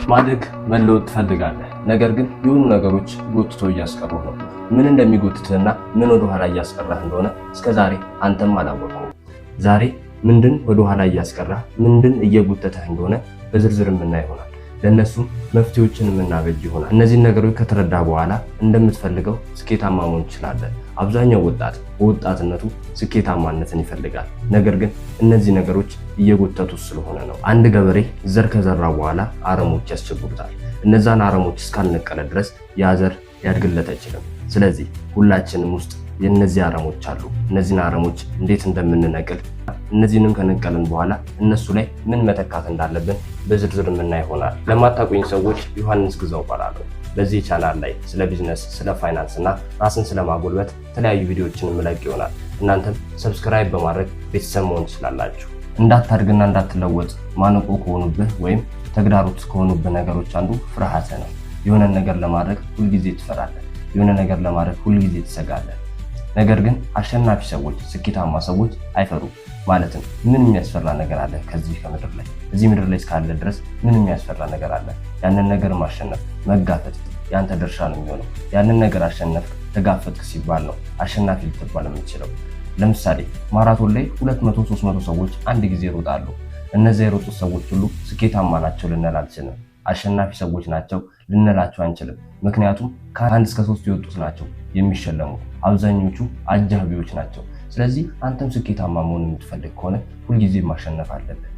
ማደግ መለወጥ ትፈልጋለህ፣ ነገር ግን የሆኑ ነገሮች ጎትቶ እያስቀሩ ነው። ምን እንደሚጎትትህና ምን ወደ ኋላ እያስቀራህ እንደሆነ እስከ ዛሬ አንተም አላወቅኸውም። ዛሬ ምንድን ወደ ኋላ እያስቀራህ፣ ምንድን እየጎተተህ እንደሆነ በዝርዝር የምናይ ይሆናል። ለእነሱም መፍትሄዎችን የምናበጅ ይሆናል። እነዚህን ነገሮች ከተረዳህ በኋላ እንደምትፈልገው ስኬታማ መሆን ትችላለህ። አብዛኛው ወጣት በወጣትነቱ ስኬታማነትን ይፈልጋል። ነገር ግን እነዚህ ነገሮች እየጎተቱት ስለሆነ ነው። አንድ ገበሬ ዘር ከዘራ በኋላ አረሞች ያስቸግሩታል። እነዛን አረሞች እስካልነቀለ ድረስ ያ ዘር ሊያድግለት አይችልም። ስለዚህ ሁላችንም ውስጥ የእነዚህ አረሞች አሉ። እነዚህን አረሞች እንዴት እንደምንነቅል፣ እነዚህንም ከነቀልን በኋላ እነሱ ላይ ምን መተካት እንዳለብን በዝርዝር የምናይ ይሆናል። ለማታውቁኝ ሰዎች ዮሐንስ ግዛው እባላለሁ። በዚህ ቻናል ላይ ስለ ቢዝነስ፣ ስለ ፋይናንስ እና ራስን ስለማጎልበት የተለያዩ ቪዲዮዎችን የምለቅ ይሆናል። እናንተም subscribe በማድረግ ቤተሰብ መሆን ትችላላችሁ። እንዳታድግና እንዳትለወጥ ማነቆ ከሆኑብህ ወይም ተግዳሮት ከሆኑብህ ነገሮች አንዱ ፍርሃት ነው። የሆነን ነገር ለማድረግ ሁልጊዜ ትፈራለህ። የሆነ ነገር ለማድረግ ሁልጊዜ ትሰጋለህ። ነገር ግን አሸናፊ ሰዎች፣ ስኬታማ ሰዎች አይፈሩም። ማለትም ምን የሚያስፈራ ነገር አለ ከዚህ ከምድር ላይ? እዚህ ምድር ላይ እስካለ ድረስ ምን የሚያስፈራ ነገር አለ? ያንን ነገር ማሸነፍ መጋፈጥ ያንተ ድርሻ ነው የሚሆነው። ያንን ነገር አሸነፍክ ተጋፈጥክ ሲባል ነው አሸናፊ ልትባል የምትችለው። ለምሳሌ ማራቶን ላይ 200 300 ሰዎች አንድ ጊዜ ይሮጣሉ። እነዚያ የሮጡት ሰዎች ሁሉ ስኬታማ ናቸው ልንል አንችልም። አሸናፊ ሰዎች ናቸው ልንላቸው አንችልም። ምክንያቱም ከአንድ እስከ ሶስት የወጡት ናቸው የሚሸለሙት፣ አብዛኞቹ አጃቢዎች ናቸው። ስለዚህ አንተም ስኬታማ መሆን የምትፈልግ ከሆነ ሁልጊዜ ማሸነፍ አለብህ።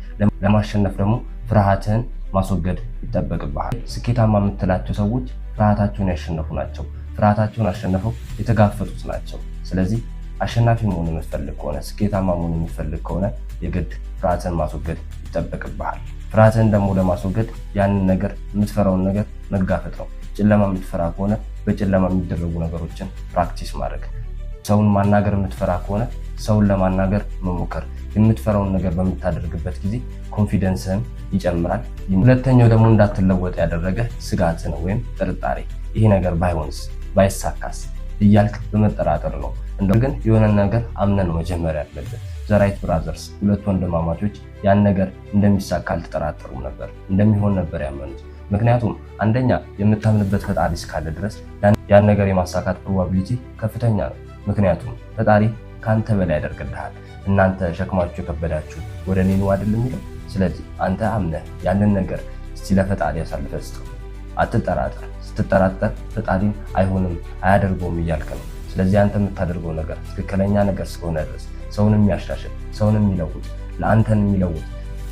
ለማሸነፍ ደግሞ ፍርሃትህን ማስወገድ ይጠበቅብሃል። ስኬታማ የምትላቸው ሰዎች ፍርሃታቸውን ያሸነፉ ናቸው። ፍርሃታቸውን አሸንፈው የተጋፈጡት ናቸው። ስለዚህ አሸናፊ መሆን የምትፈልግ ከሆነ፣ ስኬታማ መሆን የምትፈልግ ከሆነ የግድ ፍርሃትን ማስወገድ ይጠበቅብሃል። ፍርሃትን ደግሞ ለማስወገድ ያንን ነገር፣ የምትፈራውን ነገር መጋፈጥ ነው። ጨለማ የምትፈራ ከሆነ በጨለማ የሚደረጉ ነገሮችን practice ማድረግ፣ ሰውን ማናገር የምትፈራ ከሆነ ሰውን ለማናገር መሞከር። የምትፈራውን ነገር በምታደርግበት ጊዜ confidence ህን ይጨምራል። ሁለተኛው ደግሞ እንዳትለወጥ ያደረገ ስጋት ነው ወይም ጥርጣሬ። ይሄ ነገር ባይሆንስ፣ ባይሳካስ እያልክ በመጠራጠር ነው። እንደው ግን የሆነ ነገር አምነን ነው መጀመሪያ ያለብን። The Wright Brothers ሁለት ወንድማማቾች ያን ነገር እንደሚሳካ አልተጠራጠሩም ነበር፣ እንደሚሆን ነበር ያመኑት። ምክንያቱም አንደኛ የምታምንበት ፈጣሪ እስካለ ድረስ ያን ነገር የማሳካት probability ከፍተኛ ነው። ምክንያቱም ፈጣሪ ከአንተ በላይ ያደርግልሃል። እናንተ ሸክማችሁ የከበዳችሁ ወደ እኔ ኑ አይደል የሚለው። ስለዚህ አንተ አምነህ ያንን ነገር እስቲ ለፈጣሪ አሳልፈህ ስጠው። አትጠራጠር። ስትጠራጠር ፈጣሪን አይሆንም አያደርገውም እያልክ ነው። ስለዚህ አንተ የምታደርገው ነገር ትክክለኛ ነገር እስከሆነ ድረስ፣ ሰውን የሚያሻሽል፣ ሰውን የሚለውጥ፣ ለአንተን የሚለውጥ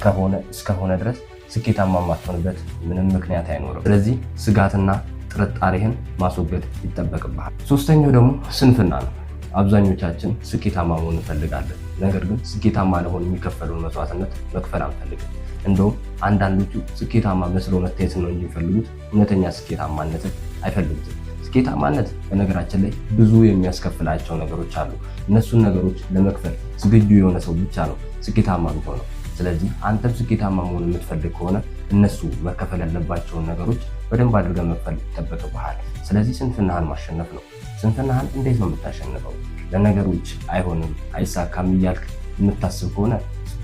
ከሆነ እስከሆነ ድረስ ስኬታማ የማትሆንበት ምንም ምክንያት አይኖርም። ስለዚህ ስጋትና ጥርጣሬህን ማስወገድ ይጠበቅብሃል። ሶስተኛው ደግሞ ስንፍና ነው። አብዛኞቻችን ስኬታማ መሆን እንፈልጋለን። ነገር ግን ስኬታማ ለመሆን የሚከፈለውን መስዋዕትነት መክፈል አንፈልግም። እንደውም አንዳንዶቹ ስኬታማ መስሎ መታየት ነው እንጂ የሚፈልጉት እውነተኛ ስኬታማነትን አይፈልጉትም። ስኬታማነት በነገራችን ላይ ብዙ የሚያስከፍላቸው ነገሮች አሉ። እነሱን ነገሮች ለመክፈል ዝግጁ የሆነ ሰው ብቻ ነው ስኬታማ የሚሆነው። ስለዚህ አንተም ስኬታማ መሆን የምትፈልግ ከሆነ እነሱ መከፈል ያለባቸውን ነገሮች በደንብ አድርገህ መክፈል ይጠበቅብሃል። ስለዚህ ስንፍናህን ማሸነፍ ነው። ስንፍናህን እንዴት ነው የምታሸንፈው? ለነገሮች አይሆንም አይሳካም እያልክ የምታስብ ከሆነ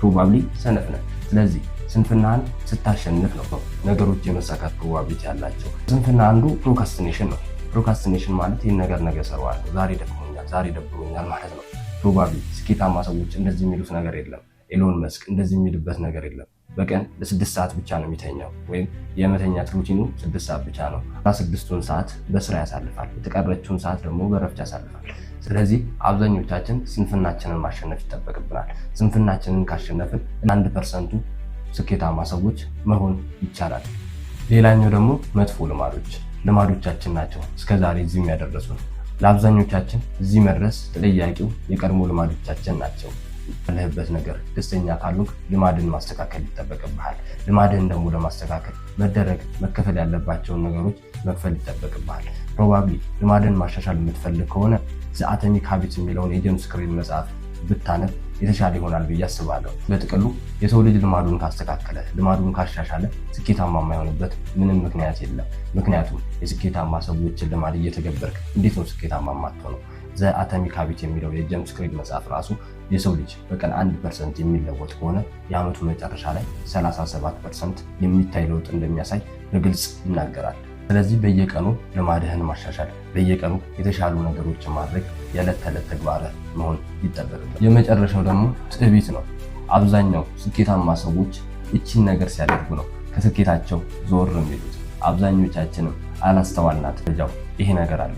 probably ሰነፍ ነህ። ስለዚህ ስንፍናህን ስታሸንፍ ነው ነገሮች የመሳካት probability ያላቸው። ስንፍና አንዱ procrastination ነው። Procrastination ማለት ይህን ነገር ነገ እሰራዋለሁ፣ ዛሬ ደክሞኛል፣ ዛሬ ደብሮኛል ማለት ነው። Probably ስኬታማ ሰዎች እንደዚህ የሚሉት ነገር የለም። ኤሎን መስክ እንደዚህ የሚልበት ነገር የለም። በቀን ለ6 ሰዓት ብቻ ነው የሚተኛው፣ ወይም የመተኛት routine ኑ 6 ሰዓት ብቻ ነው። 16ቱን ሰዓት በስራ ያሳልፋል። የተቀረችውን ሰዓት ደግሞ በረፍት ያሳልፋል። ስለዚህ አብዛኞቻችን ስንፍናችንን ማሸነፍ ይጠበቅብናል። ስንፍናችንን ካሸነፍን 1%ቱ ስኬታማ ሰዎች መሆን ይቻላል። ሌላኛው ደግሞ መጥፎ ልማዶች፣ ልማዶቻችን ናቸው እስከዛሬ እዚህ የሚያደረሱን። ለአብዛኞቻችን እዚህ መድረስ ተጠያቂው የቀድሞ ልማዶቻችን ናቸው። ያለህበት ነገር ደስተኛ ካልሆንክ ልማድን ማስተካከል ይጠበቅብሃል። ልማድህን ደግሞ ለማስተካከል መደረግ መከፈል ያለባቸውን ነገሮች መክፈል ይጠበቅብሃል። Probably ልማድን ማሻሻል የምትፈልግ ከሆነ The Atomic Habit የሚለውን የጄምስ ክሊር መጽሐፍ ብታነብ የተሻለ ይሆናል ብዬ አስባለሁ። በጥቅሉ የሰው ልጅ ልማዱን ካስተካከለ፣ ልማዱን ካሻሻለ ስኬታማ የማይሆንበት ምንም ምክንያት የለም። ምክንያቱም የስኬታማ ሰዎችን ልማድ እየተገበርክ እንዴት ነው ስኬታማ የማትሆነው? The Atomic Habit የሚለው የጄምስ ክሊር መጽሐፍ ራሱ የሰው ልጅ በቀን 1% የሚለወጥ ከሆነ የዓመቱ መጨረሻ ላይ 37% የሚታይ ለውጥ እንደሚያሳይ በግልጽ ይናገራል። ስለዚህ በየቀኑ ልማድህን ማሻሻል፣ በየቀኑ የተሻሉ ነገሮችን ማድረግ የዕለት ተዕለት ተግባርህ መሆን ይጠበቅበታል። የመጨረሻው ደግሞ ትዕቢት ነው። አብዛኛው ስኬታማ ሰዎች እቺን ነገር ሲያደርጉ ነው ከስኬታቸው ዞር የሚሉት። አብዛኞቻችንም አላስተዋልናት ደረጃው ይሄ ነገር አለ።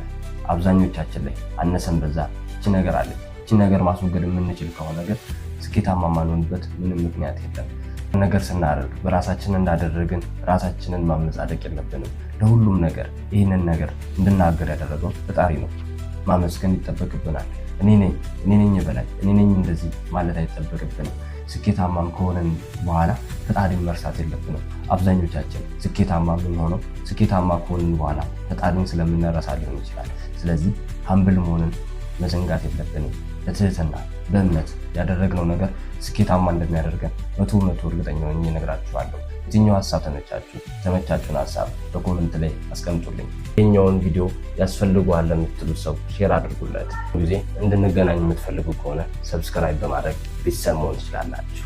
አብዛኞቻችን ላይ አነሰን በዛ እቺ ነገር አለ። እቺ ነገር ማስወገድ የምንችል ከሆነ ግን ስኬታማ ማንሆንበት ምንም ምክንያት የለም። ነገር ስናደርግ በራሳችን እንዳደረግን ራሳችንን ማመጻደቅ የለብንም። ለሁሉም ነገር ይህንን ነገር እንድናገር ያደረገው ፈጣሪ ነው። ማመስገን ይጠበቅብናል። እኔ ነኝ፣ እኔ ነኝ በላይ፣ እኔ ነኝ እንደዚህ ማለት አይጠበቅብንም። ስኬታማም ከሆነን በኋላ ፈጣሪን መርሳት የለብንም። አብዛኞቻችን ስኬታማ የምንሆነው ስኬታማ ከሆንን በኋላ ፈጣሪን ስለምንረሳ ሊሆን ይችላል። ስለዚህ humble መሆንን መዘንጋት የለብንም። በትህትና በእምነት ያደረግነው ነገር ስኬታማ እንደሚያደርገን 100% እርግጠኛ ሆኜ እነግራችኋለሁ። የትኛው ሀሳብ ተመቻችሁ? የተመቻችሁን ሀሳብ በ comment ላይ አስቀምጡልኝ። ይህኛውን ቪዲዮ ያስፈልገዋል ለምትሉት ሰው share አድርጉለት። ጊዜ እንድንገናኝ የምትፈልጉ ከሆነ subscribe በማድረግ ቤተሰብ መሆን ትችላላችሁ።